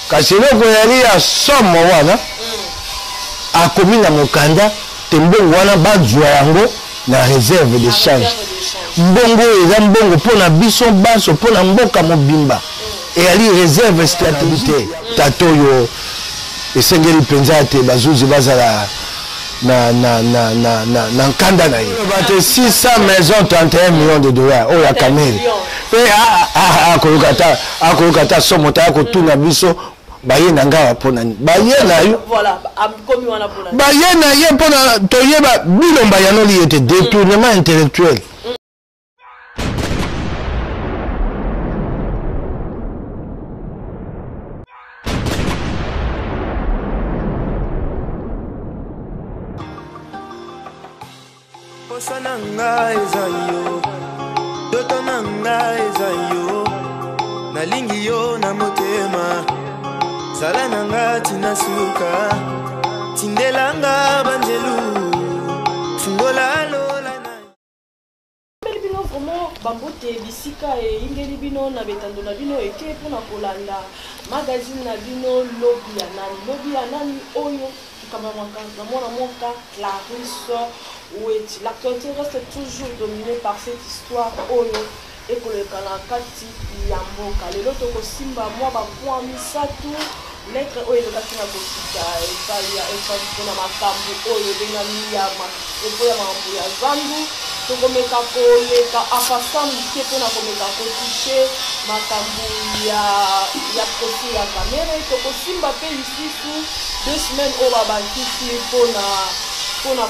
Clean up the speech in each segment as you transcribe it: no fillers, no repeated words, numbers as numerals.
Kasi eloko ezali ya somo wana, akomi na mokanda te mbongo wana bazwa yango na reserve de change. Mbongo oyo eza mbongo mpo na biso banso, mpo na mboka mobimba, eyali reserve strategique. Tata oyo esengeli mpenza te bazuzi bazala na, na, na, na, na, na nkanda na ye. Bate 600 maisons 31 millions de dollars oyo ya Kamere mpe akoyoka ata akoyoka ata somo ta akotuna biso baye na ngai mpo na nini baye na yo baye na ye mpo na toyeba bilomba yanoli ye te détournement intellectuel. Posa na nga eza yo, ndoto na nga eza yo, nalingi yo na motema, zala na nga tina suka, tindela nga banjelu, fungola lola na Beli bino vraiment bambote bisika eyingeli bino na betando na bino eke mpona kolanda magazine na bino lobi ya nani, lobi ya nani oyo tokambamaka na mwana mwoka Clarisse Weti. L'actualité reste toujours dominée par cette histoire oyo ekoleka na kati ya mboka. Lelo tokosimba mwa bapoint misato, lettre oyo elekaki na kokita epai ya FAZ mpona makambo oyo ebengami ya mpo ya makambo ya zandu. Tokomeka koleka afasa moke mpona komeka kotouche makambo ya procès ya Kamerhe. Tokosimba mpe lisusu 2 semaines oyo babakisi mpona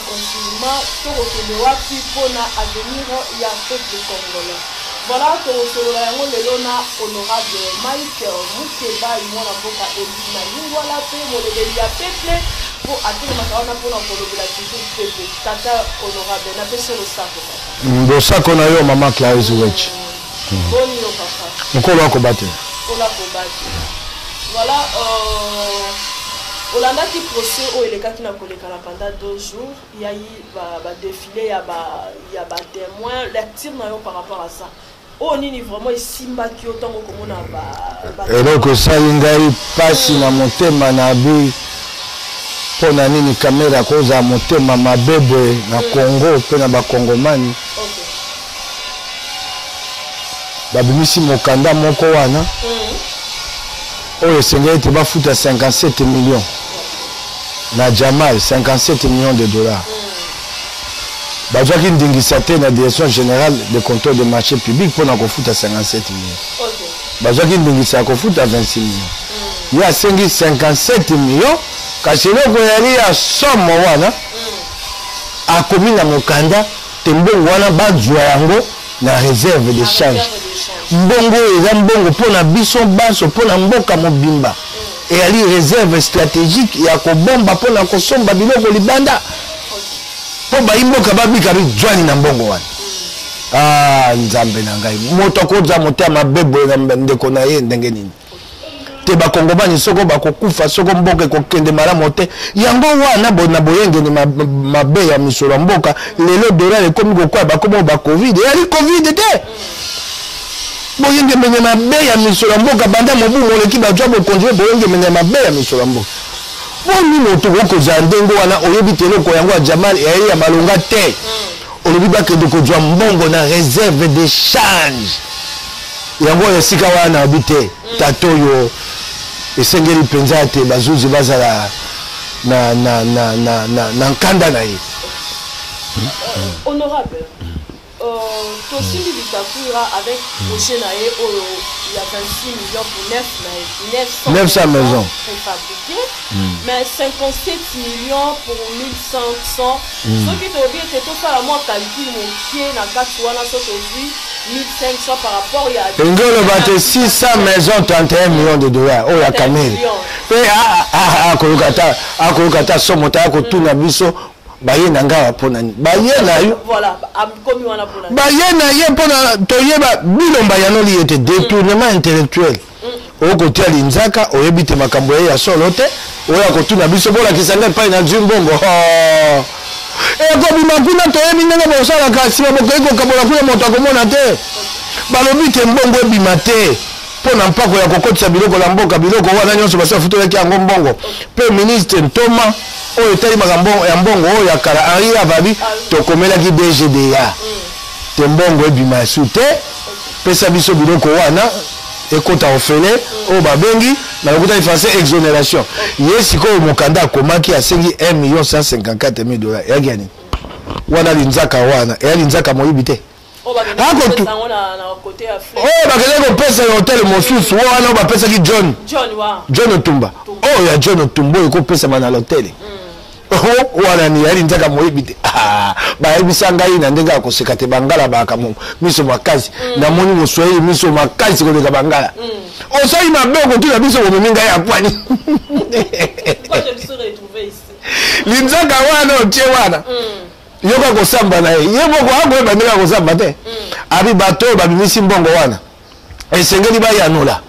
confinement, tokokende wapi mpona avenir ya peuple congolais. Voilà, tokosolola yango lelo na honorable Mike Mukebayi, mwana mboka elu na Lingwala mpe molobeli ya peuple, mpo atelemaka wana mpona kolobela toujours peuple. Tata honorable, napesi yo losako papa. Losako na yo mama Clarisse Wetch. Boni yo papa? Mokolo akobatela. Mokolo akobatela. Voilà, olandaki procès oyo elekaki na kolekana pendant 2 jours, il y a eu ba défilé ya ba témoins, lecture na yo par rapport à ça. Oyo nini vraiment esimbaki yo ntango okomona ba eloko esali ngai mpasi na motema na bi mpo na nini Kamerhe akozala motema mabe boye na Congo mpe na bakongomani. Babimisi mokanda moko wana oyo esengeli ete bafuta 57 millions na Jamal, 57 millions de dollars. Bazwaki ndingisa te na direction générale de contrôle des marchés publics mpona kofuta 57 millions. Bazwaki ndingisa ya kofuta 26 millions. Ye asengi 57 millions, kasi eloko ezali ya somo wana, akomi na mokanda te mbongo wana bazwa yango na réserve de change. Mbongo oyo eza mbongo mpona biso banso, mpona mboka mobimba, eyali réserve stratégique ya kobomba mpona kosomba biloko libanda mpo bayi mboka babika bijwani na mbongo wana. Nzambe na ngai, moto akozwa motema mabe boye na ndeko na ye ndenge nini? Te bakongomani soko bakokufa, soko mboka ekokende malamu te. Yango wana na boyengeni mabe ya misolo ya mboka, lelo dollar ekomi kokwea, bakomi ba Covid, eyali Covid te. Boyengemene mabe ya misolo ya mboka banda mobu moleki bazwa bokonzi, oyo boyengemene mabe ya misolo ya mboka. Boni moto okozala ndenge wana, oyebi te eloko yango ya Jamal eyali ya malonga te. Olobi bakende kozwa mbongo na réserve de change. Yango oyo esika wana nayebi te tata oyo esengeli mpenza te bazuzi bazala na nkanda na ye. Honorable, tosimbi Bitakwira avec projet na ye oyo ya 26 millions pour 900 maisons préfabriquées, mais 57 millions pour 1500. Soki toyebi ete tosala mwa calcul mokie na kati wana, so tozwi 1500 par rapport ya Elingi oloba te 600 maisons 31 millions de dollars oyo ya Kamerhe mpe akoyoka ata somo ta akotuna biso baye na ngai mpona nini baye na yo baye na ye mpona toyeba bilomba yanoli ye te détournement intellectuel. Okotia linzaka oyebi te makambo ya solo te, oyo akotuna biso bolakisa ngai epai na zwi mbongo. Ekobima kuna toyebi ndenge bosalaka, nsima bokoki kokabola kuna moto akomona te. Balobi te mbongo ebima te. Mpo na mpako ya kokotisa biloko na mboka, biloko wana nyonso basi bafutelaki yango mbongo. Mpe ministre ntoma oyo etali makambo ya mbongo oyo ya kala Henri Avabi, tokomelaki DGDA te mbongo ebima esu te, pesa biso biloko wana ekota ofele, oyo babengi na lokuta français exonération. Ye sikoyo mokanda akomaki, asengi 1 million 154 mille dollars. Eyaki ya nini wana? Linzaka wana eya linzaka moyibi te. Oyo bakendaki kopesa na hotel mosusu wana, oyo bapesaki John John Otumba, oyo ya John Otumba oyo ekopesama na l'hotel wana ni yali nzaka moyibi te. Ah, bayebisa ngai na ndenge ya koseka te, bangala bayaka miso makasi. Namoni moswahili miso makasi koleka bangala. Osali mabe, okotuna biso bomemi ngai ya pwani linzaka wana otie wana. Yoka kosamba na ye, ye moko akoyeba ndenge akosamba te. Abi bato oyo babimisi mbongo wana esengeli bayanola,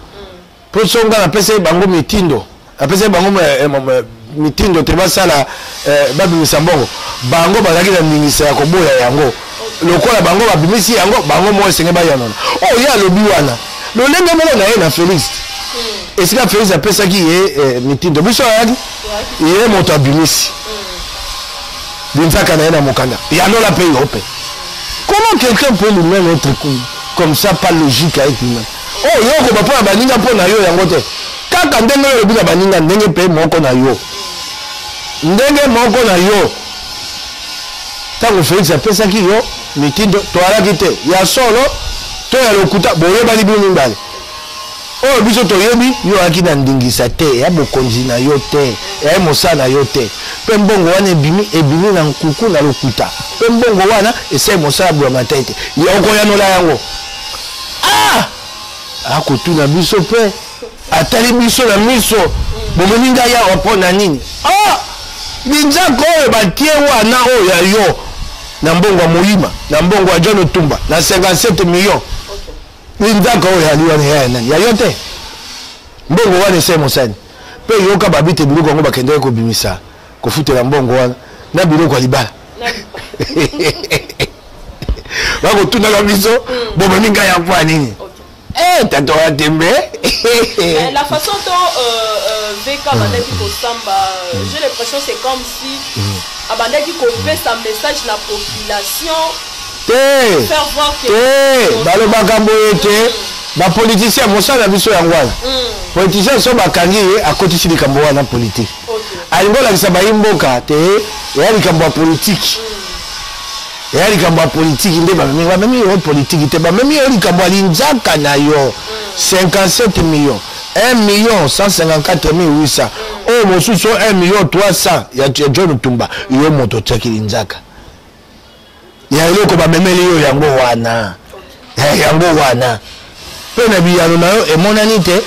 mpo so nga napesa ye bango mitindo, napesa ye bango mitindo te basala babimisa mbongo, bango bazalaki na ndingisa ya koboya yango. Lokola bango babimisi yango, bango moko esengeli bayanola. Oyo ye alobi wana, lolenge moko na ye na Félix, esika Félix apesaki ye mitindo, biso ayaki, ye moto abimisi linzaka na ye na mokanda, yanola mpe yo mpe. Comment quelqu'un peut lui-même être comme ça, pas logique avec lui-même? Oyo yo okoba mpo na baninga, mpo na yo yango te. Kaka ndenge oyo olobi na baninga, ndenge mpe moko na yo, ndenge moko na yo ntango Félix apesaki yo mitindo, toalaki te ya solo to ya lokuta, boyebani bino mibale. Oyo biso toyebi, yo oyaki na ndingisa te ya bokonzi na yo te, ya mosala na yo te, mpe mbongo wana ebimi, ebimi na nkuku, na lokuta, mpe mbongo wana esali mosala bwama te ete okoyanola yango. Ah, akotuna biso mpe atali biso na miso: bomemi ngai awa mpo na nini? Ah, linzaka oyo batie wana, oyo ya yo na mbongo ya moyima, na mbongo ya John Otumba, na 57 millions, linzaka oyo yali wana ya nani? Ya yo te. Mbongo wana esali mosani. Mpe yoka, babi te biloko yango bakendaki kobimisa, kofutela mbongo wana na biloko ya libala. Bakotunaka biso: bomemi ngai ya mpo ya nini? Eh, tata wa tembe. La façon dont VK abandaki kosamba, j'ai l'impression, c'est comme si abandaki kopesa message na population. Te te, balobaka boye te. Bapoliticien, mosala na biso yango wana. Politicien so bakangi ye, akotisi likambo wana politique, alingi olakisa bayi mboka te eya likambo ya politike, eya likambo ya politike nde bamemi. Bamemi yo politike te, bamemi yo likambo ya linzaka na yo, 57 millions, 1 million 154 800, oyo mosusu 1 million 300 ya John Tumba. Yo moto otiaki linzaka ya eloko bamemeli yo yango wana, yango wana mpe na biyano na yo emonani te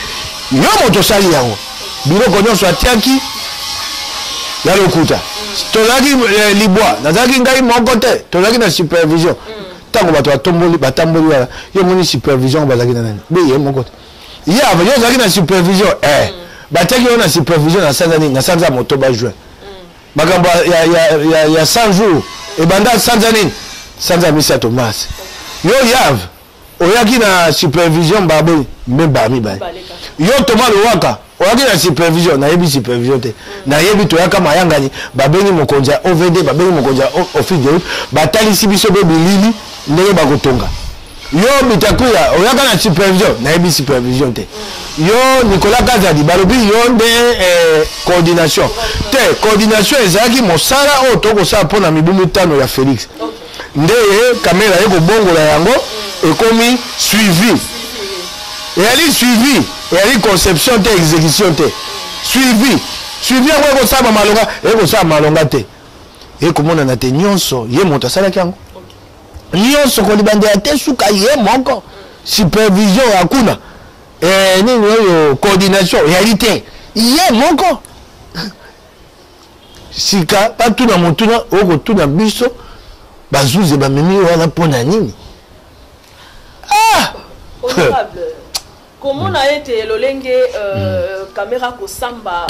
yo moto osali yango. Biloko nyonso atiaki ya lokuta. Tozalaki libwa, nazalaki ngai moko te, tozalaki na supervision. Ntango bato batomboli, batamboli wana, yo moni supervision bazalaki na nani? Be ye moko te. Ye yo ozalaki na supervision, batiaki yo na supervision na sanza nini? Na sanza ya motoba, juin. Makambo ya 100 jours ebanda sanza nini? Sanza ya misato, mars. Yo Yave oyaki na supervision baboni mbe mibale. Yo Toma Lowaka oyaki na supervision, nayebi supervision te. Nayebi toyaka mayangani, babengi mokonzi ya OVD, babengi mokonzi ya office de route, batalisi biso mpe bilili ndenge bakotonga. Yo Bitakuya oyaka na supervision, nayebi supervision te. Yo Nicolas Kazadi, balobi yo nde coordination te. Coordination ezalaki mosala oyo tokosala mpona mibu 5 ya Félix. Nde ye Kamerhe ye kobongola yango, ekomi suivi. Eyali suivi, eyali conception te, exécution te, suivi. Suivi yango ekosala malonga, ekosala malonga te, ekomonana te. Nyonso ye moto asalaki yango nyonso, kolibandela te suka ye moko. Supervision ya kuna, nini oyo coordination eyali te, ye moko. Sika batuna motuna okotuna biso: bazuze bamemi wana mpo na nini? Ah! Honorable, komona ete lolenge Kamerhe kosamba,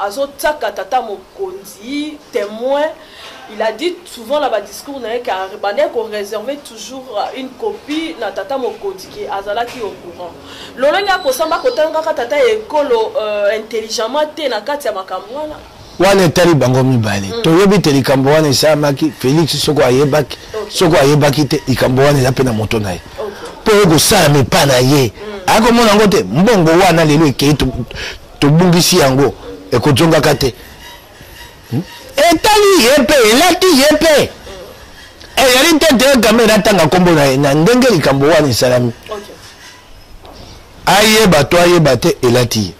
azotiaka tata mokonzi témoin. Il a dit souvent na badiscours na ye ke abandaki koréserve toujours une copie na tata mokonzi, ke azalaki au courant. Lolenge akosamba, akotangaka tata ya ekolo intelligemment te na kati ya makambo wana. Wana etali bango mibale. Toyebi te likambo wana esalamaki. Félix soko ayebaki, soko ayebaki te, likambo wana eza mpe na moto na ye, mpo oyo kosalama epa na ye, akomona yango te. Mbongo wana lelo ekei, tobungisi yango, ekozongaka te. Etali ye mpe, elati ye mpe, ezali te te Kamerhe atanga nkombo na ye na ndenge likambo wana esalami. Ayeba to ayeba te, elati ye,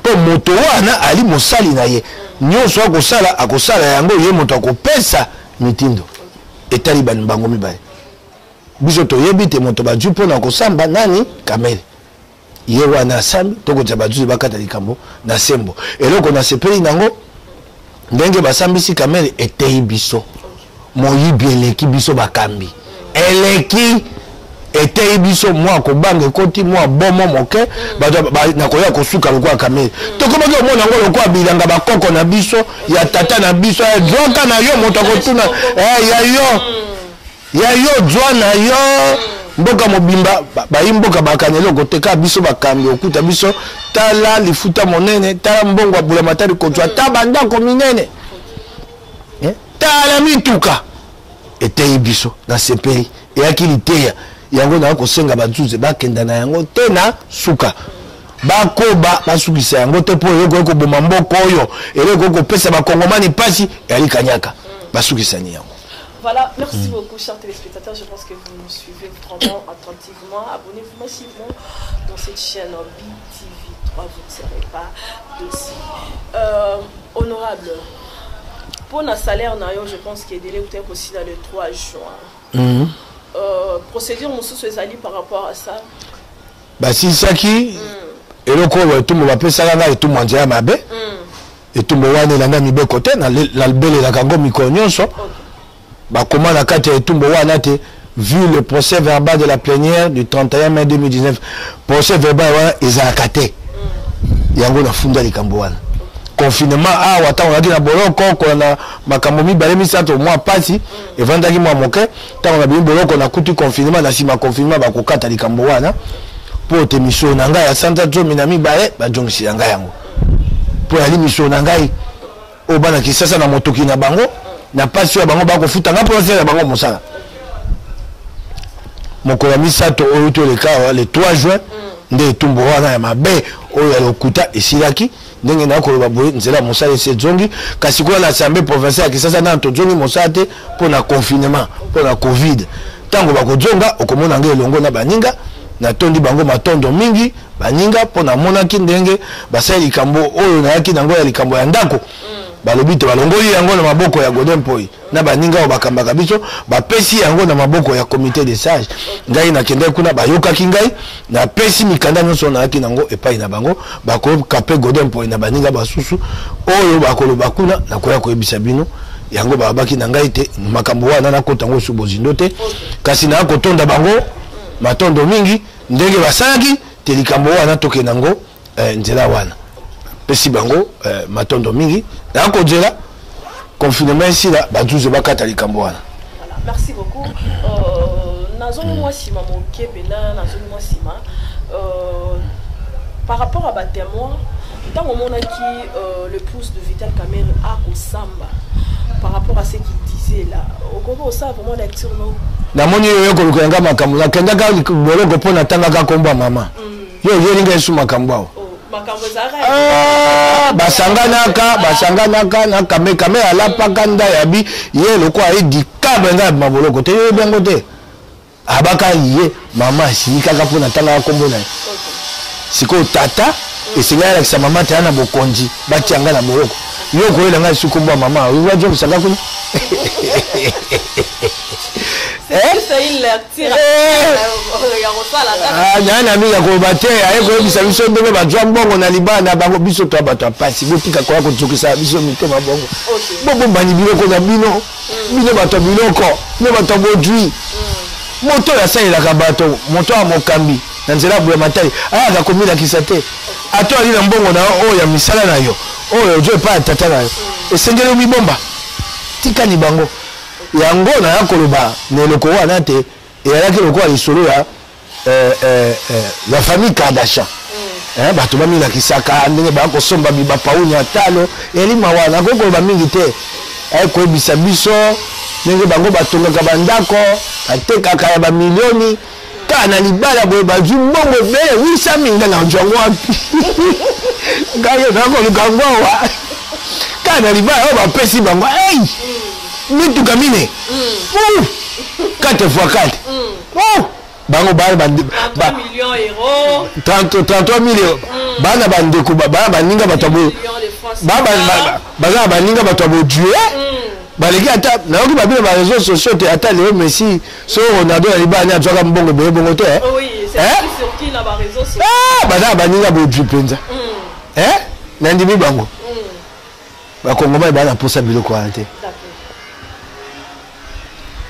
mpo moto wana ali mosali na ye. Nyonso akosala, akosala yango, ye moto akopesa mitindo. Etali bango mibale. Biso toyebi te moto bazwi mpona kosamba nani. Kamerhe ye wana asambi, tokotia bazuzi bakata likambo na sembo. Eloko nasepeli nango, ndenge basambisi Kamerhe, eteyi biso. Moyibi eleki biso bakambi, eleki, eteyi biso mwa kobanga, ekoti mwa bomo moke. Bato nakoya kosuka lokola Kamerhe. Tokomaki komona yango lokola bilanga bakoko na biso, ya tata na biso. Zwaka na yo, moto akotuna ya yo, ya yo, zwa na yo. Mboka mobimba, bayi mboka bakana eloko te, kaka biso bakambi. Okuta biso, tala lifuta monene, tala mbongo ya bulamatari kozwa, ta bandako minene, tala mituka. Eteyi biso, nasepeli, eyaki liteya. Yango naa kosenga bazuze bakenda na yango te na suka, bakoba basukisa yango te, mpo eloko ekoboma mboka oyo, eloko ekopesa bakongomani mpasi, eyali kanyaka. Basukisani yango. Voilà, merci beaucoup, chers téléspectateurs. Je pense que vous nous suivez vraiment attentivement. Abonnez-vous massivement dans cette chaîne BTV3. Vous ne serez pas déçus. Honorable, pour notre salaire, je pense qu'il est délai aussi dans le 3 juin. Procédure mosusu ezali par rapport à ça? Basilisaki eloko oyo, etumbu bapesaka ngai, etumbu ya nzela mabe. Etumbu wana elanda mibeko te. Nabelelaka yango mikolo nyonso. Bakoma na kati ya etumbu wana te: vu le procès verbal de la plénière du 31 mai 2019. Procès verbal wana ezalaka te. Yango nafunda likambo wana. Confinement awa, ntango nazalaki na boloko, kolanda makambo mibale misato, mwa pasi evandaki mwa moke. Ntango nabimi boloko, nakuti confinement. Na nsima confinement, bakokata likambo wana mpo te misolo na ngai ya sanza 12, bazongisela ngai yango, mpo yali misolo na ngai oyo bana Kisasa na motoki na bango, na mpasi oyo bango bakofuta ngai mpo nasalela bango mosala. Mokolo ya misato oyo toleka awa, le 3 juin, nde etumbu wana ya mabe oyo ya lokuta esilaki. Ndenge nakoloba boye, nzela ya mosala esi ezongi, kasi kuna na assemblée provinciale ya Kisasa, nano tozongi mosala te mpo na confinement, mpo na Covid. Ntango bakozonga, okomona ngai elongo na baninga. Natondi bango matondo mingi, baninga, mpo namonaki ndenge basali likambo oyo nayaki nango ya likambo ya ndako. Balobi te balongoli yango na maboko ya Godin Mpoi na baninga oyo bakambaka biso, bapesi yango na maboko ya comité de sage. Ngai nakendaki kuna, bayokaki ngai, napesi mikanda nyonso nayaki nango epai na bango. Bakoyoka mpe Godin Mpoi na baninga basusu oyo bakoloba kuna. Nakoya koyebisa bino yango. Balobaki na ngai te makambo wana nakota yango su bozindo te, kasi naya kotonda bango matondo mingi ndenge basalaki te likambo wana tokende yango nzela wana. Pesi bango matondo mingi. Naya kozela confinement esila, bazuzi bakata likambo wana. Voilà, merci beaucoup. Nazongi mwa nsima moke mpena, nazongi mwa nsima par rapport à batémoin. Ntango omonaki l'épouse de Vital Kamerhe akosamba, par rapport à ce qu'il disait là, okoki osala vraiment lecture no? Namoni oyo koluka nga makambo. Nakendaka boloko mpo natangaka nkombo ya mama. Yo oyeli ngai esu makambo awa. Oh, makambo ezalaka. Ah, basanganaka, basanganaka na kame kame, alapaka nda yabi ye lokola aye dikabe. Ngai abima boloko te, yoyebi yango te. Abaka ye mama asili kaka mpo natangaka nkombo na ye. Sikoyo tata esengeli alakisa mama te na bokonzi batia ngai na boloko. Yo koyela ngai esu nkombo ya mama, wazongisaka kuna. C'est une lecture ya kosala kaka. Naa na mingi ya koloba te. Aye koyebisa biso ndenge bazwa mbongo na libala na bango. Biso to bato ya pasi, botika koya kozokisa biso mitema bongo. Bobombani biloko na bino, bino bato ya biloko, bino bato ya bodwi. Moto oyo asalelaka bato, moto ya mokambi na nzela ya buya matali, ayaka komilakisa te. Ata ali na mbongo na yo oyo ya misala na yo, oyo ozwa epai ya tata na yo, esengeli omibomba. Tikani bango yango naya koloba na eloko wana te, eyalaki lokola lisolo ya la famille Kardashian. Bato bamilakisaka ndenge bakosomba bibapauni ya talo, eyali mawa. Nakoki koloba mingi te, aye koyebisa biso ndenge bango batongaka bandako, batekaka ya bamilioni kaka na libala boye, bazwi mbongo ebele 800 mille. Nga nazwa yango wapi? Ngai nakoluka yango awa kaka na libala oyo bapesi bango ei mituka mine 4 fois 4 bango bana 33 mille, bana bandeko, bana baninga, bato baza na baninga, bato ya bodue baleki. Ata nayoki babino ba réseaux sociaux te, ata Leo Messi so Ronaldo ya libala azwaka mbongo ebele bongo te. Baza na baninga bodui mpenza, nandimi bango. Bakongomani baa na mposa biloko wana te.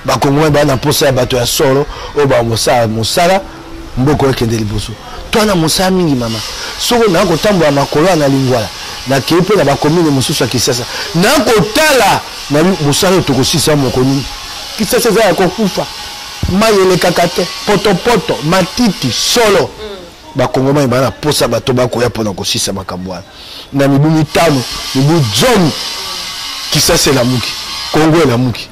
Bakongomani baa na mposa ya bato ya solo oyo bakosala mosala, mboka oyo ekende liboso. Twana mosala mingi, mama. Soko naa kotambola makolo ya na Lingwala, nakei mpe na bakomine mosusu ya Kisasa, nakotala na mosala oyo tokosisa moko nini. Kisasa eza ya kokufa, mai elekaka te, potopoto, matiti, solo. Bakongomani baa na mposa bato bakoya mpona kosisa makambo wana na mibu 5, mibu 10. Kisasa elamuki, Kongo elamuki.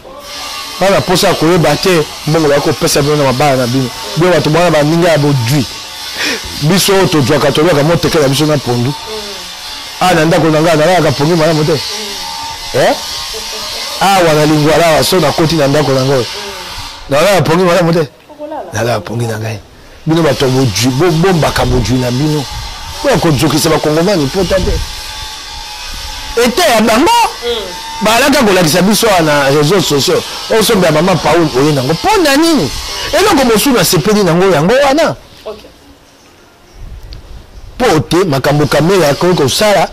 Bana mposa ya koyeba te mbongo bakopesa bino na mabala na bino. Bino bato bwana baninga ya bodwi, biso oyo tozwaka, tolwaka moteke na biso na pondu. Awa na ndako na ngai nalalaka pongi malamu te. Awa na Lingwala awa, so nakoti na ndako na ngai, nalalaka pongi malamu te, nalala pongi na ngai. Bino bato ya bodwi, bobombaka bodwi na bino oyo kozokisa bakongomani pota te. Ete ya bango balaka kolakisa biso awa na réseaux sociaux, osombela mama Paul oye nango mpo na nini? Eloko mosusu nasepeli nango yango wana, mpo te makambo Kamere akoki kosala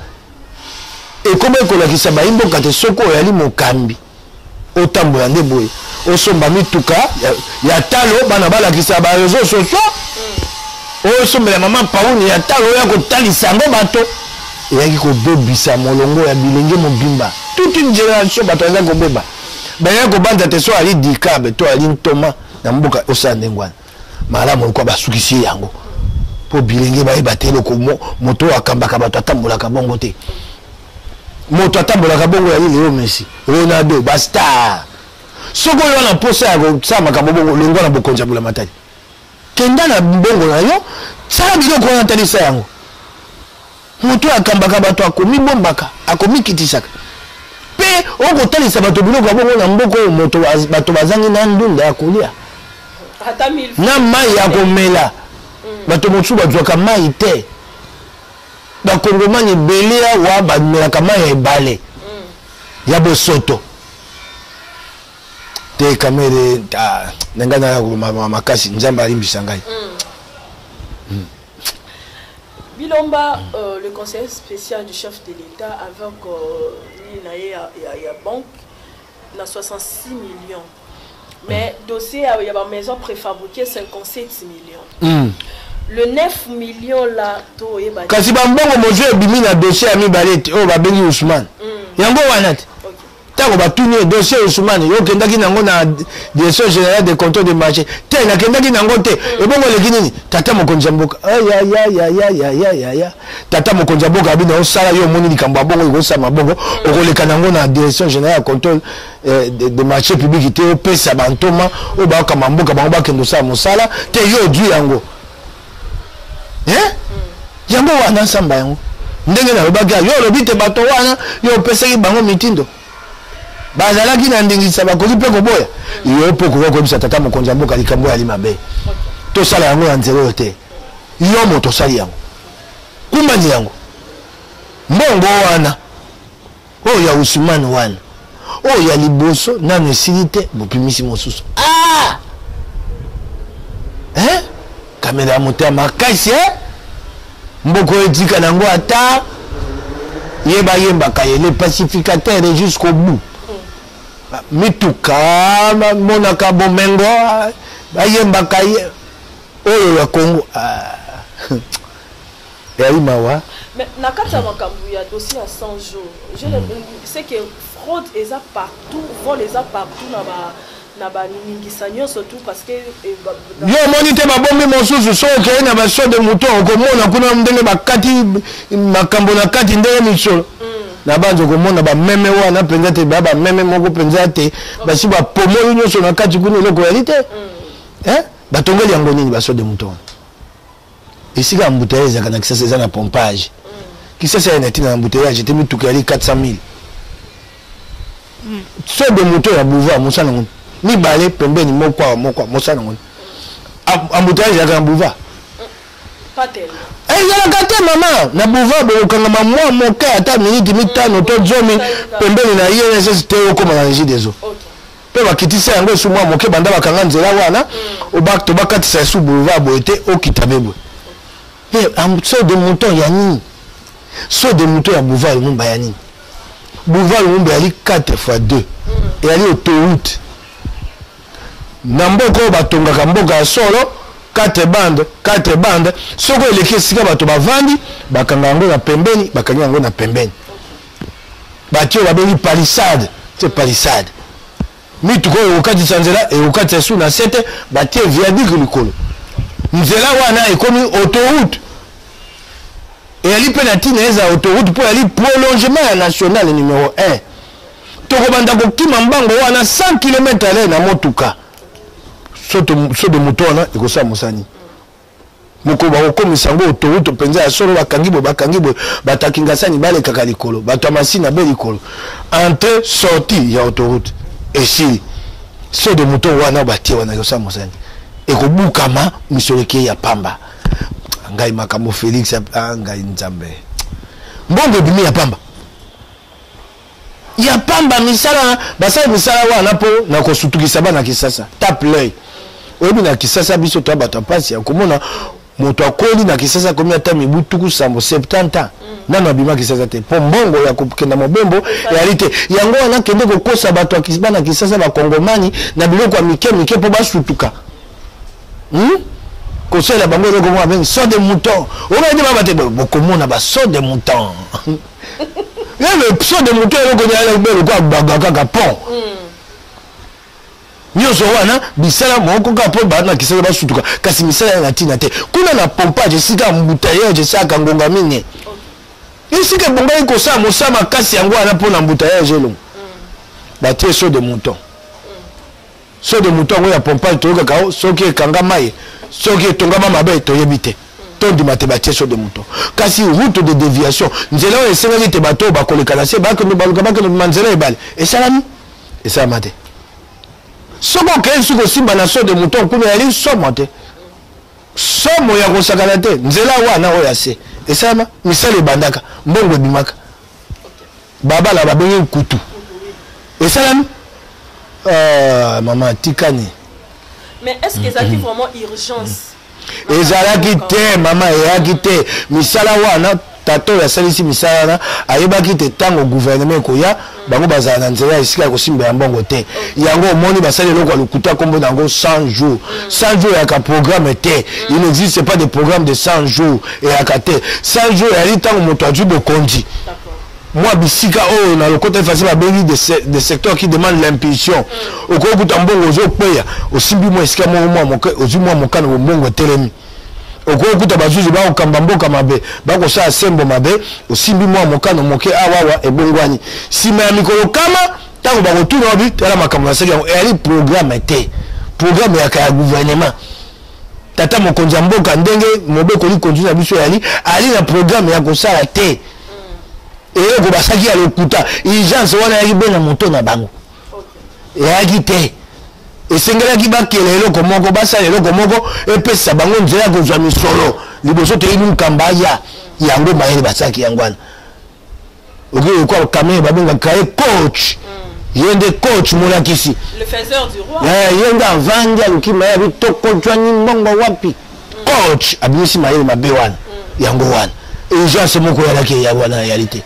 ekoma ekolakisa bayimboka te. Soki oyali mokambi, otambola nde boye, osomba mituka ya talo, bana balakisa ba réseaux sociaux, osombela mama Pauni ya talo, oya kotalisa yango bato. Eyaki kobebisa molongo ya bilenge mobimba, toute une génération. Bato bazali kobeba, bayaki kobanza te so ali dikabe to ali ntoma na mboka, osala ndenge wana malamu lokwa basukisi ye yango, mpo bilenge bayeba te eloko moto oyo akambaka bato atambolaka bongo te. Moto atambolaka bongo yali Leo Messi, Ronaldo, bastar. Soki oyo wana mposa ya kosala makambo bongo, longwa na bokonzi ya bulamatali, kenda na mbongo na yo, sala biloko wana, talisa yango. Moto oyo akambaka bato akomibombaka, akomikitisaka, mpe okotalisa bato biloko ya bongo na mboka oyo moto bato bazangi na ndunda ya kolia na mai ya komela. Bato mosusu bazwaka mai te. Bakongomani ebele awa bamelaka mai ya ebale ya bosoto te. Kamere na ngai naya makasi, Nzambe alimbisa ngai. Bilomba, le conseiller spécial du chef de l'État avec nini ya, ya banque na 66 millions, mais dossier ya ba maison préfabriquée 57 millions. Le 9 millions là toyeba. Kasi bambongo mozwi ebimi na dossier ya mibale te, oyo babengi Ousmane, yango wana te. Ntango batuni ye dossier Ousmane, yo okendaki nango na Direction générale de contrôle de marché te? Nakendaki nango te. Ebongo eleki nini? Tata mokonzi ya mboka, ayayayayayaya, tata mokonzi ya mboka abi na osala, yo omoni likambo ya bongo ekosala bongo, okoleka nango na Direction générale ya contrôle de marché public te, opesa bantoma oyo bakokamba mboka, bango bakende osala mosala te. Yo ozwi yango, yango wana nsamba yango ndenge nalobaki. Yo olobi te bato wana yo opesaki bango mitindo bazalaki na ndingisa, bakoki mpe koboya yo, mpo okoki koyebisa tata mokonzi ya mboka likambo yali mabe, tosala yango na nzela oyo te. Yo moto osali yango, kumbani yango. Mbongo wana oyo ya Usumani wana, oyo ya liboso nano esili te, bopimisi mosusu. Ah! Hein? Kamera ya moto ya makasi, eh? Mboka oyo etika nango ata ye bayembaka ye le pacificateur jusqu'au bout. Mituka bamonaka bomengo, bayembaka ye oyo ya Congo. Ah. Eyali mawa. Mais na kati ya makambo ya dossier ya 100 jours, je sais que fraude eza partout, vol eza partout na ba na baningisa nyonso tout, parce que eh, yo omoni te, babombi mosusu. So okei na basaut de mouton, okomona kuna ndenge bakati makambo na kati, ndenge misolo na banza. Okomona bameme wana mpenza te, baya bameme moko mpenza te, basi bapomoli nyonso na kati kuna, eloko yali te. Batongeli yango nini, basaut de mouton wana? Esika ya embouteillage ezalaka na Kisasa eza na Pompage. Kisasa ya na ntina na embouteillage te, mituka yali 400 000. Saut de mouton ya boulevard, mosala nango mibale pembeni, moko awa, moko awa, mosala nango embouteillage ezalaka na boulevard? Ezalaka te, mama. Na boulevard bokokangama mwa moke, ata miniti 5 to 10 pembeni na INSS te, okóma na Régie des eaux. Mpe bakitisa yango esu mwa moke banda bakanga nzela wana, to bakatisa esu boulevard boye te, okita be boye. Mais saut de mouton ya nini? Saut de mouton ya boulevard Lumumba ya nini? Boulevard Lumumba eyali 4 fois 2, eyali autoroute na mboka oyo batongaka mboka ya solo. 4 bande, 4 bande, soki eleki esika bato bavandi, bakanga yango na pembeni, bakangi yango na pembeni, batie oyo babengi palissade te. Palissade, mituka oyo ekokatisa nzela ekokatisa su na se te, batie viaduc likolo. Nzela wana ekomi autoroute. Eyali mpe na ntina eza autoroute mpo eyali prolongement ya national numéro 1. Tokobanda kokima mbango wana 100 km à l'heure na motuka. Saut de mouton wana ekosala mosani mokolo bakokomisa yango autoroute mpenza ya solo. Bakangi boye, bakangi boye, bato ya Kingasani balekaka likolo, bato ya Masina be likolo, entrée sortie ya autoroute esili. Saut de mouton wana batie wana ekosala mosani, ekobukama, misolo ekei ya pamba. Ngai makambo Félix, ah, ngai Nzambe, mbongo ebimi ya pamba, ya pamba. Misala basali misala wana mpo na kosutukisa bana Kisasa. Tape l'œil, oyebi na Kisasa biso toya bato ya mpasi ya komona moto akoli na Kisasa, akomi ata mibu 70, 70 ans, nano abima Kisasa te mpo mbongo ya kokenda mobembo eyali te. Yango wana kende kokosa bato ya bana Kisasa, bakongomani, na biloko ya mike mike mpo basutuka, Kosalela bango eloko moko abengi saut de mouton. Oyebi baba te, bokomona ba saut de mouton. Le saut de mouton, eloko be lokola gbagba kaka pont nyonso wana, bisala moko kaka mpo bana Kisasa basutuka, kasi misala ya na ntina te. Kuna na Pompage, esika embouteillage esalaka ngonga mingi, esika ebongaki kosala mosala makasi, yango wana mpo na embouteillage elongo, batie saut de mouton. Saut de mouton yango ya Pompage, toyokaka soki ekanga mai, soki etongama mabe, toyebi te. Tondima te batie saut de mouton, kasi route de déviation, nzela oyo esengaki te bato oyo bakoleka na se bakende baluka, bakende bima nzela ebale, esalami? Esalama te. Soki okei soki kosimba na saut de mouton kuna, eyali somo te, somo ya kosakana te. Nzela wana oyo ya se esalama, misala ebandaka, mbongo ebimaka, babala babengi nkutu esalami. Mama, tikani. Mais est ce que ezalaki vraiment urgence? Ezalaki te, mama, eyaki te. Misala wana, tata oyo asalisi misala wana ayebaki te ntango gouvernement ekoya, bango bazala na nzela ya esika ya kosimbela mbongo te. Yango omoni basali eloko ya lokuta, nkombo na yango 100 jours. 100 jours eyaka programme te. Il n'existe pas de programme de 100 jours, eyaka te. 100 jours eyali ntango moto azwi bokonzi, mwa bisika oyo na lokota efasi babengi des secteurs qui demandent l'impulsion. Okoki kuta mbongo ozokweya, osimbi mwa esika moko mwa moke, ozwi mwa mokano, mbongo etelemi. Okoki kuta bazuzi bakokamba mboka mabe, bakosala sembo mabe, osimbi mwa mokano moke awawa, ebongwani. Nsima ya mikolo kama, ntango bakotuna, obi tala makambo nasali. Yango eyali programme te. Programme yaka ya gouvernement. Tata mokonzi ya mboka, ndenge mobeko likonzi na biso eyali, ali na programme ya kosala te. Eloko basalaki ya lokuta, urgence wana eyaki be na moto na bango, eyaki te. Esengelaki bakela eloko moko, basala eloko moko epesa bango nzela ya kozwa misolo liboso toyebi nkamba aya. Yango mayele basalaki yango wana. Okoki lokwa Kamerhe, babengaka ye coach, ye nde coach, molakisi. Le faiseur du roi. Ye nde avandi, aluki mayele, abi tokozwani mbongo wapi. Coach abimisi mayele mabe wana. Yango wana urgence moko eyalaki eya wana eyali te.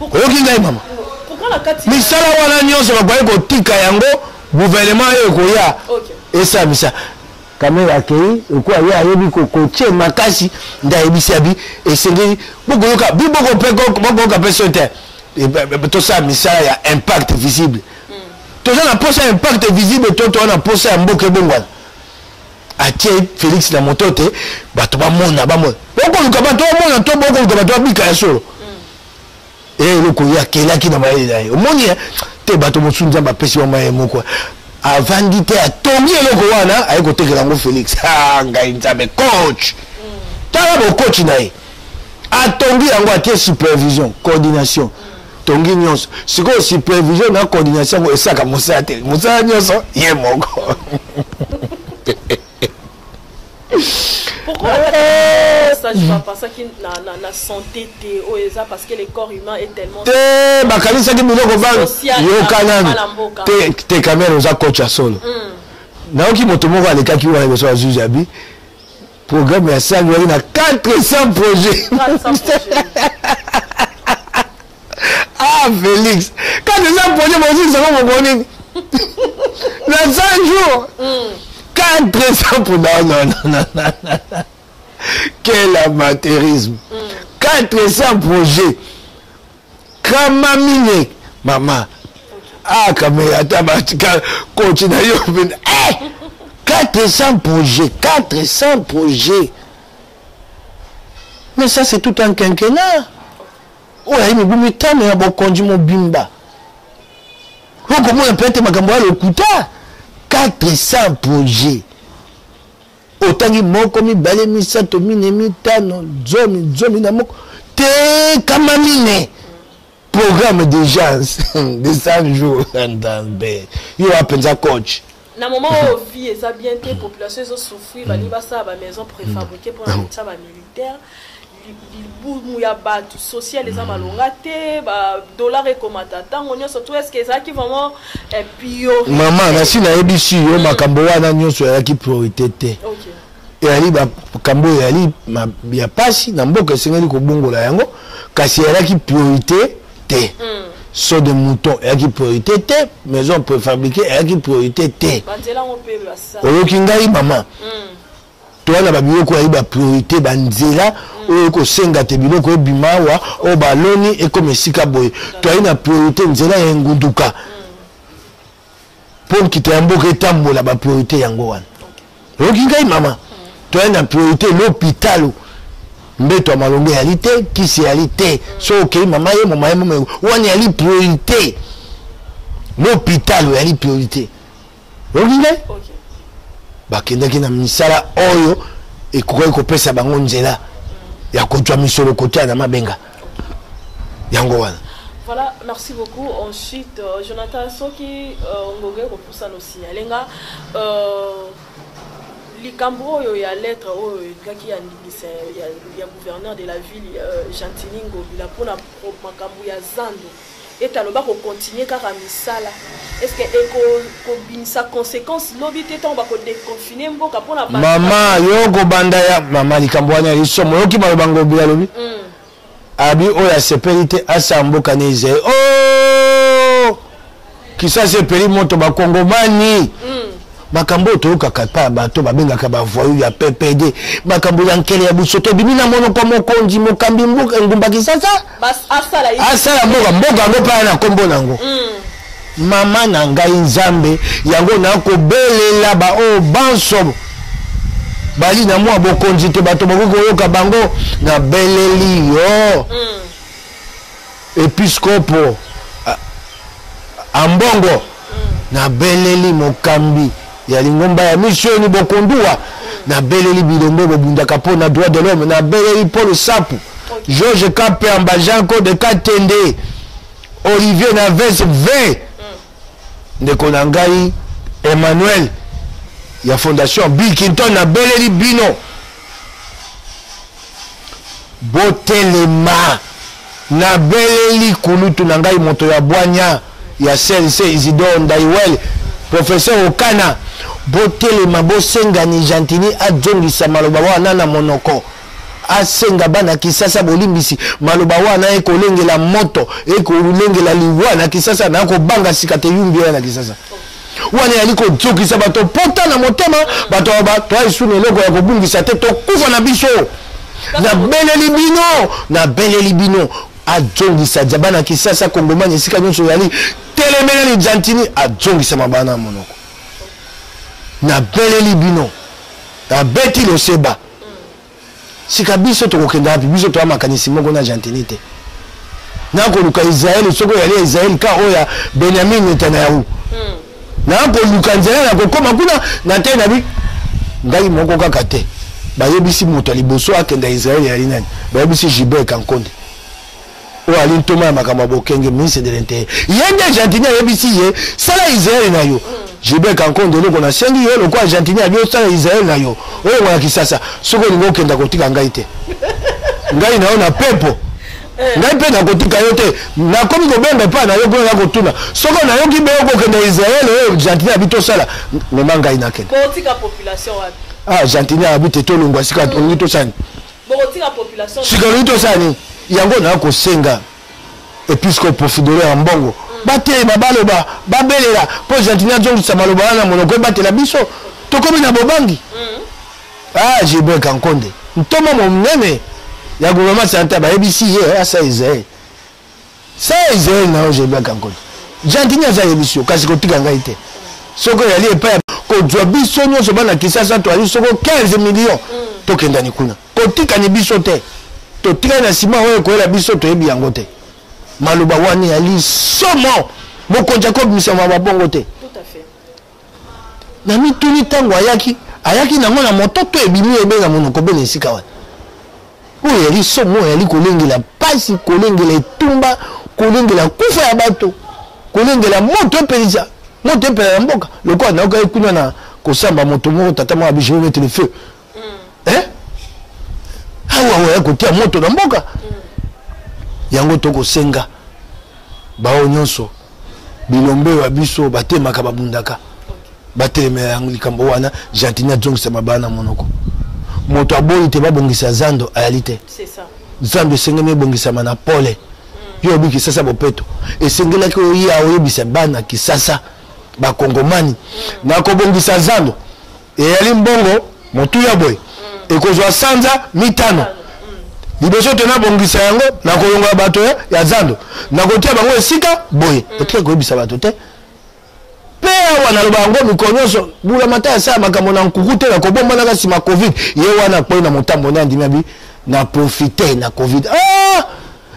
Oyoki ngai, mama? Pourquoi na kati Misala wana nyonso bakoki kotika yango, gouvernement oyo ekoya esala misala. Kamerhe akei lokola ye ayebi kotie makasi nde ayebisi abi esengeli bokoyoka bi bokoyoka mpe so te tosala misala ya impact visible. Toza na posa ya impact visible to toza na posa ya mboka ebongwana. Atie Félix na moto te bato bamona bamona bokoluka bato bamona to bokoluka bato babika ya solo. Eloko ye akelaki na mayele na ye omoni te bato mosusu Nzambe apesi bango mayele moko avandi te atongi eloko wana aye kotekela yango Félix. Ngai Nzambe coach tala bokochi na ye atongi yango atie supervision coordination tongi nyonso sikoyo supervision na coordination yango esaka mosala te mosala nyonso ye moko. Pourquoi ça je pas ça qui na na na santé te oyo eza parce que le corps humain est tellement te bakanisaki biloko ba yoka nanu te te Kamerhe oza coach ya solo. Nayoki moto moko alekaki wana liboso ya juge abi programme ya sango yaki na 400 projets. Ah Félix 400 projets bosilisa ngo moko nini na 100 jours 400 pour non non non non non quel amateurisme. 400 projets kama mine mama ah Kamerhe ata coach na yo 400 projets 400 projets mais ça c'est tout un quinquennat. Oyo ayi mibu mitano ya bokonzi mobimba okomona peut-être makambo ya lokuta 400 projets otangi moko mibale misato mine mitano zomi zomi na moko te kama mine programme d'urgence de 100 jours Nzambe yo apenza coach. Na moment oyo vie eza bien te population ezosouffrir balingi basala bamaison préfabriqué mpona kotia bamilitaire libumu ya bato social eza malonga te badollar ekomata ntango nyonso to est ce que ezalaki vraiment priorité? Mama nasi nayebisi yo makambo wana nyonso ezalaki priorité te. Ezali makambo oyo ezali ya pasi na mboka esengeli kobongola yango kasi ezalaki priorité te. Saut de mouton ezalaki priorité te, maison préfabriquée ezalaki priorité te. Oyoki ngai mama toza na babiloko oyo bapriorité banzela oyo ekosenga te biloko ebima awa oyo baloni ekoma esika boye. Toyai na priorité nzela ya engunduka mpo nkita ya mboka etambola bapriorité yango wana. Oyoki ngai mama toyai na priorité l'hôpital mbeto ya malongo eyali te kisi eyali te so okei mama ye moma ye moma wana eyali priorité l'hôpital eyali priorité. Oyoki ngai bakendaki na misala oyo ekokaki kopesa bango nzela ya kozwa misolo kotia na mabenga yango wana. Voilà, merci beaucoup. Ensuite, Jonathan soki ngonge kopusa no signaler nga likambo oyo ya lettre oyo elingaki ya ndingisa ya gouverneur de la ville Gentiny Ngobila mpona makambo ya zando ete aloba kocontinue kaka misala. Est-ce que ekobimisa conséquence lobi te ntango bakodéconfine mboka mpona mama yo kobanda ya mama likambo wana ya lisomo oyoki maloba Ngobila alobi abi oyo asepeli te asala mboka na Israel. Oh! Kisasa epeli moto bakongomani. Makambo oyo toyokaka epai ya bato babengaka bavoyu ya PPD makambo ya nkele ya busoto ebimi na monoko mokonzi mokambi engumba Kisasa asala mboka mboka yango mpe aya na nkombo nango. Mama na ngai Nzambe yango nakobelela baoyo banso bali na mwa bokonzi te bato bakoki koyoka bango nabeleli yo. Episkopo Ambongo nabeleli mokambi ya lingomba ya misioni Bokonduwa nabeleli bilombe bobundaka mpo na droit de l'homme nabeleli Paul Sapu Georges Kapemba Jean Claude Katende Olivier Naves V ndeko na ngai Emmanuel ya fondation Bill Clinton nabeleli bino botelema nabeleli kulutu na ngai moto ya bwanya ya CLC Isidore Ndaiwel professeur Okana botelema bosengani Gentiny azongisa maloba wana na monoko asenga bana Kisasa bolimbisi maloba wana ekolengela moto ekolengela liwa na Kisasa na kobanga sika te yumbi ya na Kisasa. Wana eyali kozokisa bato pota na motema. Bato toa lisusu na eloko ya kobungisa te, tokufa na biso. Nabeleli bino, nabeleli bino, azongisa bana Kisasa, Kongomani esika nyonso oyali, telemelani Gentiny azongisa mabana na monoko. Nabeleli bino, nabeti loseba. Sika biso tokokenda wapi? Biso toya makanisi moko na Gentiny te. Nakoluka Israel, soki oyali Israel ka oyo ya Benjamin Netanyahu, nakoluka nzela na kokoma kuna na te. Nabi ngai moko kaka te. Bayebisi moto ya liboso akenda Israel yali nani? Bayebisi Gilbert Kankonde, oyo ali ntoma ya makambo ya bokenge, ministre de l'Intérieur. Ye nde Gentiny ayebisi ye: sala Israel na yo. Gilbert Kankonde, eloko nasengi yo, lokola Gentiny abi osala Israel na yo, oyo na Kisasa, soki olingi okenda, kotika ngai te. Ngai na yo na pepo, ngai mpe nakotika yo te. Nakomi kobenga epai na yo mpona nakotuna soki nayoki be okokenda Israel oyo Gentiny abi tosala, mema ngai nakende. Ah, Gentiny abi te tolongwa. Sika olingi tosala nini? Sika olingi tosala nini? Yango na kosenga episcope Fridolin ya mbongo batelema, baloba, babelela mpo Gentiny azongisa maloba wana monoko, ebatela biso. Tokomi na bobangi. Ah, Gilbert Kankonde, ntoma monene ya gouvernement central, bayebisi ye asa Israel. Sa Israel na yo, Gilbert Kankonde. Gentiny aza ayebisi yo, kasi kotika ngai te. Soki oyali epai kozwa biso nyonso bana Kisasa, toali soko 15 millions, tokendani kuna. Kotikani biso te, totikali na nsima. Oyo ekoyela biso toyebi yango te. Maloba wana eyali somo. Mokonzi akobimisa mabongo te. Na mituni, ntango ayaki, ayaki nango na moto to ebimi ebe na monoko be na esika wana? Oyo eyali somo, oyo eyali kolengela mpasi, kolengela etumba, kolengela kufa ya bato, kolengela moto epelisa moto epela na mboka. Lokola nayokaki kuna na kosamba, moto moko, tata moko abi: "Je vais mettre le feu." Eh, awa oya kotia moto na mboka. Yango tokosenga bao nyonso bilombe ya biso batemaka, babundaka, batelemela yango likambo wana. Gentiny azongisa mabaya na monoko. Moto aboyi te babongisa zando ayali te. Zando esengeli ebongisama na pole. Yo oyebi Kisasa bopeto, esengelaki oya oyebisa bana Kisasa, Bakongomani: nakobongisa zando, eyali mbongo motuya boye, ekozwa sanza 5 liboso te nabongisa yango, nakolongola bato ya zando, nakotia bango esika boye. Otika koyebisa bato te. Mpe awa naloba yango mikolo nyonso, bulamata asala makambo na nkuku te, na kobombanaka nsima Covid. Ye wana akpoi na motambo nde andimi, abi na profite na Covid. Ah!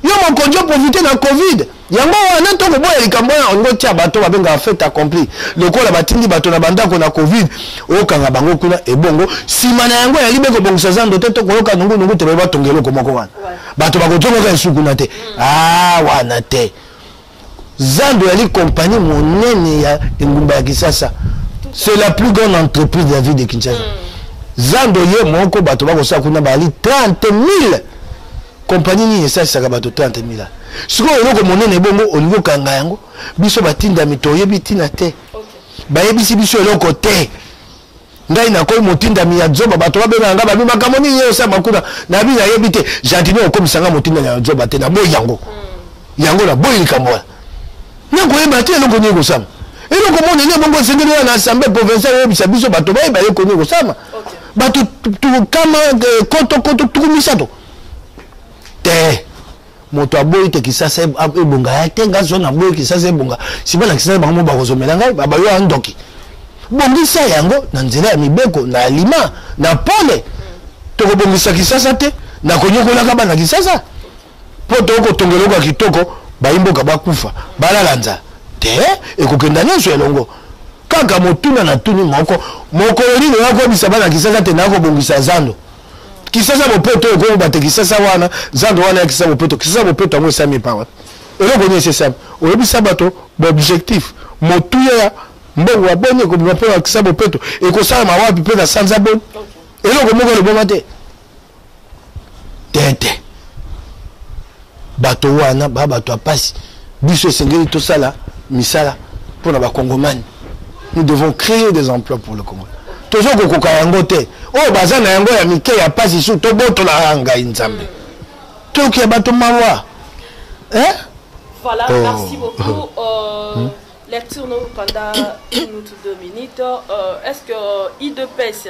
Yo mokonzi oprofite na Covid, yango wana tokoboya likambo wana. Olingi otia bato babengaka fait accompli, lokola batindi bato na bandako na Covid, okanga bango kuna. Ebongo nsima na yango yali be kobongisa zando te, tokoyoka nungunungu te. Baye batonga eloko moko wana, bato bakozongaka esu kuna te. Ah, wana te. Zando yali compagnie monene ya engumba ya Kinshasa, c'est la plus grande entreprise de la ville de Kinshasa. Zando ye moko, bato bakosala kuna bali 30 000. Compagnie nini esalisaka bato 30 000? Sikoyo eloko monene ebongo olingi okanga yango. Biso batindami toyebi ntina te, bayebisi biso eloko te. Ngai nakoyi motindami ya zoba. Bato babengaka ngai, babi: "Makambo nini ye osala kuna?" Nabi: "Nayebi te." Gentiny okomisa ngai motindami ya zoba te. Naboyi yango, yango naboyi likambo wana. Nakoyeba te eloko nini ekosama. Eloko monene bongo esengeli wana na assemblée provinciale oyebisa biso, bato bayeba eloko nini ekosama. Bato kama koto koto 30 te. Moto aboyi te Kisasa ebonga ya te. Nga zo naboyi Kisasa ebonga nsima na Kisasa, bango mo bakozomela ngai babayo ya ndoki. Bongisa yango na nzela ya mibeko, na alima, na pole. Tokobongisa Kisasa te na konyokolaka bana Kisasa, mpo tokotonga eloko ya kitoko, bayimboka bakufa, balala nzala te. Ekokenda nyonso elongo. Kaka motuna na tuni moko: mokolo nini oya koyebisa bana Kisasa te nakobongisa zando Kisasa bopeto? Okoyeba te Kisasa wana, zando wana ya Kisasa bopeto. Kisasa bopeto yango esami epa wapi? Eloko nini esi esami? Oyebisa bato baobjectif, motuya ya mbongo ya boni ekobima mpo na Kisasa bopeto, ekosalama wapi mpe na sanza boni? Eloko moko eloboma te te te. Bato wana ba bato ya pasi. Biso esengeli tosala misala mpo na Bakongomani. Nous devons créer des emplois pour le Congo. Tozo kokoka yango te. Oyo baza na yango ya mike ya pasi su tobotola. Ngai Nzambe, toyoki ya bato mawa, eh? Voilà, oh. Merci beaucoup. Lecture no pendant une ou 2 minutes. Est-ce que UDPS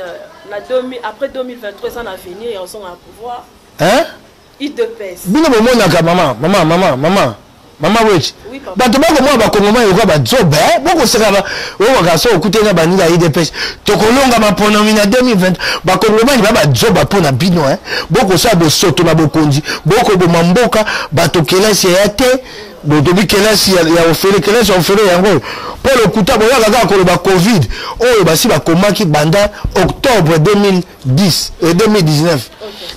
na 2000, après 2023 eza na avenir ya ozonga na pouvoir? Hein? UDPS. Bino bomonaka, mama, mama, mama, mama, mama Weti. Oui, papa. Bato bakomona bakongomani lokola bazoba, eh? Bokoseka oyokaka so okuteli na baninga ya UDPS, tokolonga maponomi na 2020. Bakongomani ba bazoba mpo na bino, eh? Bokosala bosoto na bokonzi, bokoboma mboka. Bato kelasi eya te, botobi kelasi ya ofele, kelasi ya ofele yango oyo mpo lokuta. Boyaka kaka koloba Covid oyo basi bakomaki banda octobre 2010 et 2019.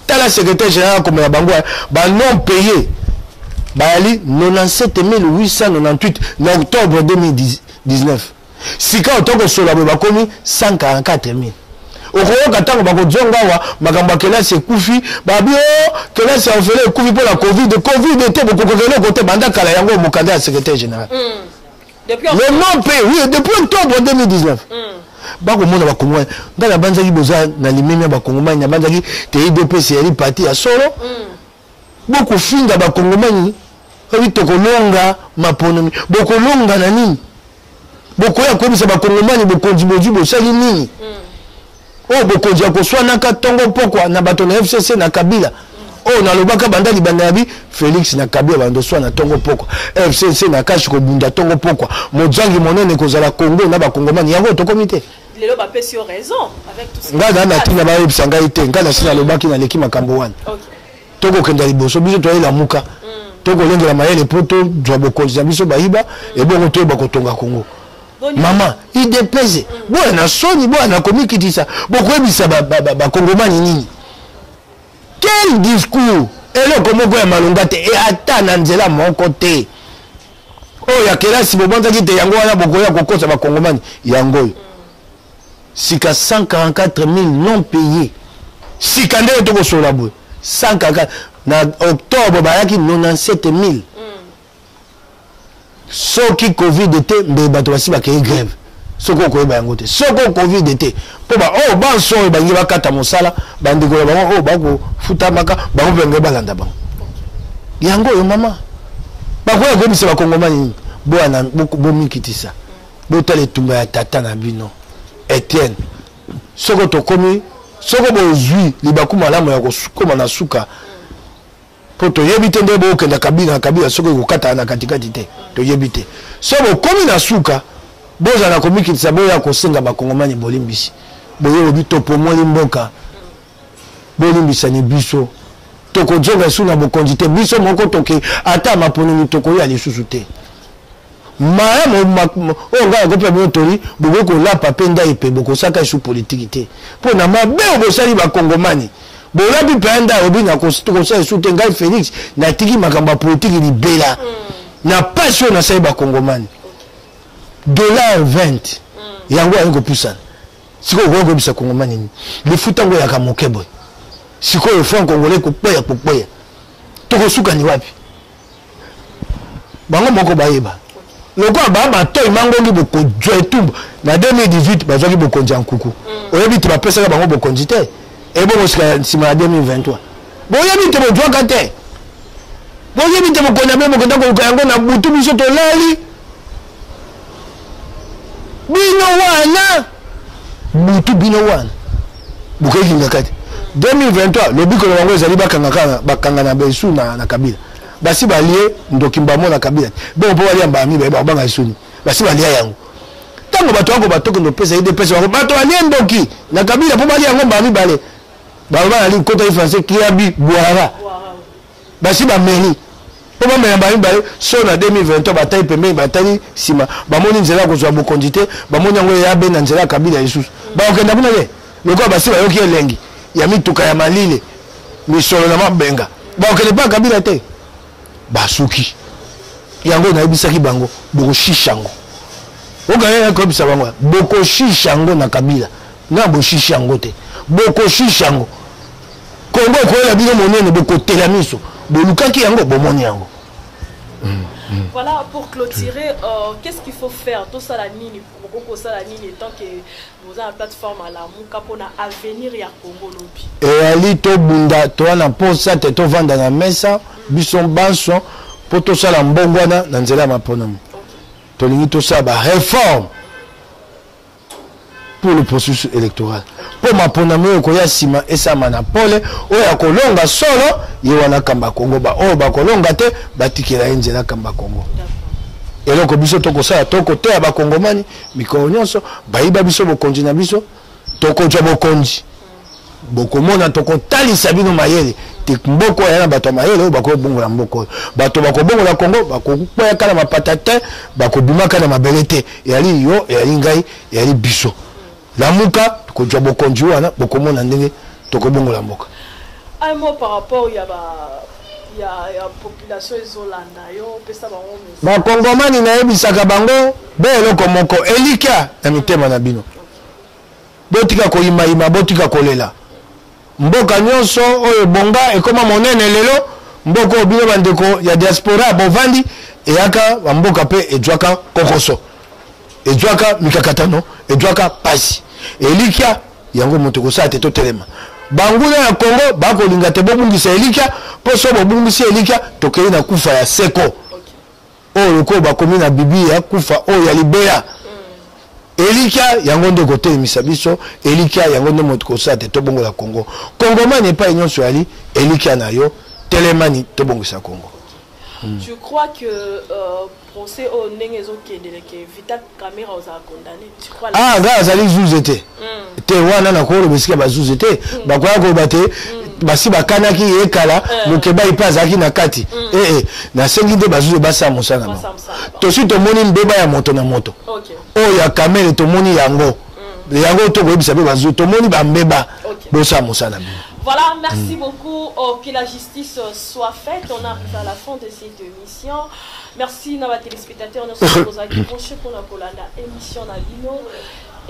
Tala secrétaire général akomela bango ba non payé bayali 97 898 na octobre 2019. Sika oyo tokosola boye, bakomi 144 000. Okoyoka ntango bakozonga awa, makambo ya kelasi ekufi, babi o kelasi ya ofele ekufi mpo na Covid. Covid te, bokokoka eloko te banda kala. Yango mokanda ya secrétaire général. Depuis Le non payé, oui, depuis octobre 2019. Bakomona bakongomani, ngai nabanzaki boza na limemi ya bakongomani, nabanzaki te UDPS eyali parti ya solo. Bokofinga bakongomani oyi tokolonga maponomi, bokolonga na nini? Bokoya koyebisa bakongomani bokonzi bozwi, bosali nini? Oyo bokonzi ya koswanaka ntongo pokwa na bato na FCC na Kabila. Oyo nalobaka banda libanda ya bi Félix na Kabila, bando swana ntongo pokwa, FCC na Kashi kobunda ntongo pokwa, mozangi monene kozala Kongo na bakongomani. Yango tokomi te. Lelo bapesi yo raison avec tout ce Ngai na na ntina bayebisa ngai te. Ngai nasi nalobaki, naleki makambo wana. Tokokenda liboso, biso toyelamuka, tokolengela mayele mpo tozwa bokonzi na biso bayiba, ebongo toyeba kotonga Kongo. Boni- Mama, UDPS, boya na soni, boya na komikitisa. Bokoyebisa bakongomani nini? Quel discours? Eloko moko ya malonga te, e ata na nzela moko te. Oyo ya kelasi bobonzaki te, yango wana bokoya kokosa bakongomani. Yango oyo sika 144 000 non payés. Sika ndenge tokosola boye, 144. Na octobre bayaki 97 000. Soki Covid te, mbe bato basi bakei grève. Soki okoyeba yango te, soki Covid te, mpo ba oyo banso oyo balingi bakata mosala, bandeko na bango oyo bakofutamaka bango mpe bango balanda bango. Yango oyo, mama, bakoya koyebisa bakongomani nini? Boya bomikitisa, botala etumba ya tata na bino Etienne. Soko tokomi, soko bozwi libaku malamu ya kokóma na suka, mpo toyebi te nde bokenda Kabila na Kabila, soki ekokatana na katikati te, toyebi te. So bokomi na suka, bozala na komikitisa, boya kosenga bakongomani bolimbisi. Boye obi topomoli mboka, bolimbisani biso, tokozonga esu na bokonzi te. Biso moko toke ata maponami, tokoya lisusu te. Malamu oyo ngai nakopesa bino toli, bokoki kolapa mpe ndai mpe bokosaka esu politiki te, mpo na mabe oyo bosali bakongomani. Bolapi mpe ndai, obi nakosala esu te. Ngai Félix natiki makambo ya politiki libela na pasi oyo nasali bakongomani. Dollar 20, yango ayi kopusana. Sikoyo okoki koyebisa kongomani nini? Lifuta yango eyaka moke boye, sikoyo franc congolais kokweya kokweya, tokosukani wapi? Bango moko bayeba lokola baa matoi mangongi, bokozwa etumbu. Na 2018 bazwaki bokonzi ya nkuku. Oyebi te bapesaka bango bokonzi te. Ebongo sika nsima ya 2023, boyebi te bozwaka te, boyebi te bokonzi ya bino, bokenda koluka yango na butu, biso tolali. Bino wana butu, bino wana bokoki kati 2023. Lobiko na bango ezali bakanga kaka, bakanga na besu na Kabila. Basi balie ndoki mbamo na Kabila bongo mpo balia mbala mibale, bakobanga esuni. Basi balia yango. Ntango bato yango batokende opesa UDPS bango, bato balie ndoki na Kabila mpo balia yango mbala mibale. Baloba na likota français kiabi bwara, basi bameli mpo bamela mbala mibale. So na 2023 batali pembeni, batali nsima, bamoni nzela ya kozwa bokonzi te. Bamoni yango eya be na nzela ya Kabila lisusu, bakokenda kuna te. Lokola basi bayoki elengi ya mituka ya malile, misolo na mabenga, bakokende mpa Kabila te. Basuki yango. Nayebisaki bango bokoshisha yango. Okaya koyebisa bango bokoshisha yango na Kabila na boshishi yango te, bokoshisha yango. Kongo ekoyela bino monene, bokotela miso. Bolukaki yango, bomoni yango. Voilà, pour clôturer, qu'est-ce qu'il faut faire? Tosala nini, bokosala nini tant que boza na plateforme ya Lamuka mpona avenir ya Congo lobi? Eyali tobunda, toya na mposa te tovanda na mesa biso banso mpo tosala mbongwana na nzela ya maponami. Tolingi tosala ba réforme pour le processus électoral mpo maponami oyo ekoya nsima esalama na pole. Oyo akolonga solo ye wana kamba Kongo, baoyo bakolonga te batikela ye nzela kamba Kongo. Eloko biso tokosala, tokoteya bakongomani mikolo nyonso, bayiba biso bokonzi na biso, tokozwa bokonzi, bokomona, tokotalisa bino mayele te. Mboka oyo ya na bato ya mayele oyo bakobongola mboka oyo, bato bakobongola Kongo, bakokweyaka na mapata te, bakobimaka na mabele te. Eyali yo, eyali ngai, eyali biso. Lamuka, kozwa bokonzi wana, bokomona ndenge tokobongola mboka. Un mot par rapport ya ba ya population ezolanda yo, opesa bango message. Bakongomani, nayebisaka bango be eloko moko: elikya na mitema na bino. Botika koyimayima, botika kolela. Mboka nyonso oyo ebonga ekóma monene lelo, mboka oyo bino bandeko ya diaspora bovandi, eyaka bamboka mpe ezwaka kokoso, ezwaka mikakatano, ezwaka pasi. Elikya yango moto ekosala te totelema. Banguna ya Kongo bakolinga te bobungisa elikya, mpo so bobungisi elikya, tokei na kufa ya seko oyo lokola bakomi na Biblia, kufa oyo ya libela. Elikya yango nde kotelemisa biso, elikya yango nde moto kosala te tobongola Kongo. Kongomani epai nyonso yali, elikya na yo, telemani, tobongisa Kongo. Je crois que procès oyo ndenge ezokendeleke, Vital Kamerhe ozala condamné, tu crois? Ah, ngai azali zuze te te wana nakoloba esika bazuze te bakoya koloba te basi bakanaki ye kala. Mokebai mpe azalaki na kati. Ee, nasengi nde bazuze basala mosala na bango. Basala mosala na bango. Tosi tomoni mbeba ya moto na moto oyo ya Kamerhe, tomoni yango yango, tokoyebisa mpe bazuze tomoni bambeba. Bosala mosala na bino. Voilà, merci beaucoup. Oh, que la justice soit faite. On arrive à la fin de cette émission. Merci à nos téléspectateurs. Nous sommes branchés pour la émission na bino.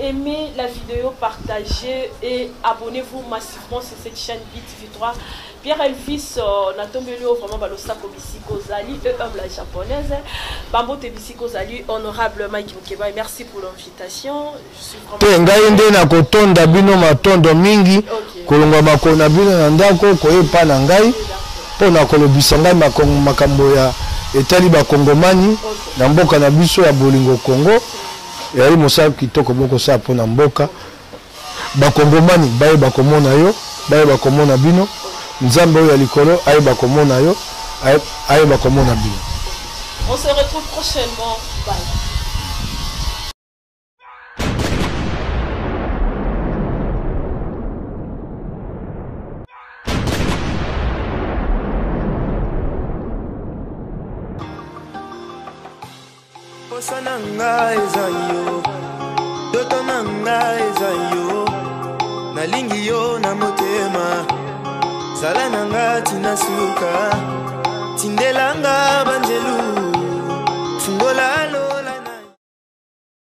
Aimez la vidéo, partagez et abonnez-vous massivement sur cette chaîne BTV3. Pierre Elvis, natombeli yo vraiment balosako bisika ozali, e humble la japonaise. Bambote bisika ozali, honorable Mike Mukeba, merci pour l'invitation. Je suis vraiment Te, ngai nde nakotonda bino matondo mingi. Kolongwa makolo na bino na ndako koyepa na ngai mpo na kolobisa ngai makambo ya etali bakongomani na mboka na biso ya bolingo Kongo. Eyali mosala kitoko bokosala mpo na mboka. Bakongomani bayeba komona yo, bayeba komona bino. Nzambe oyo ya likolo ayeba komona yo, ayeba komona bino. On se retrouve prochainement. Bye. Posa na nga eza yo, ndoto na nga eza yo, nalingi yo na motema, zala na nga tina suka, tindelanga banjelu, fungola.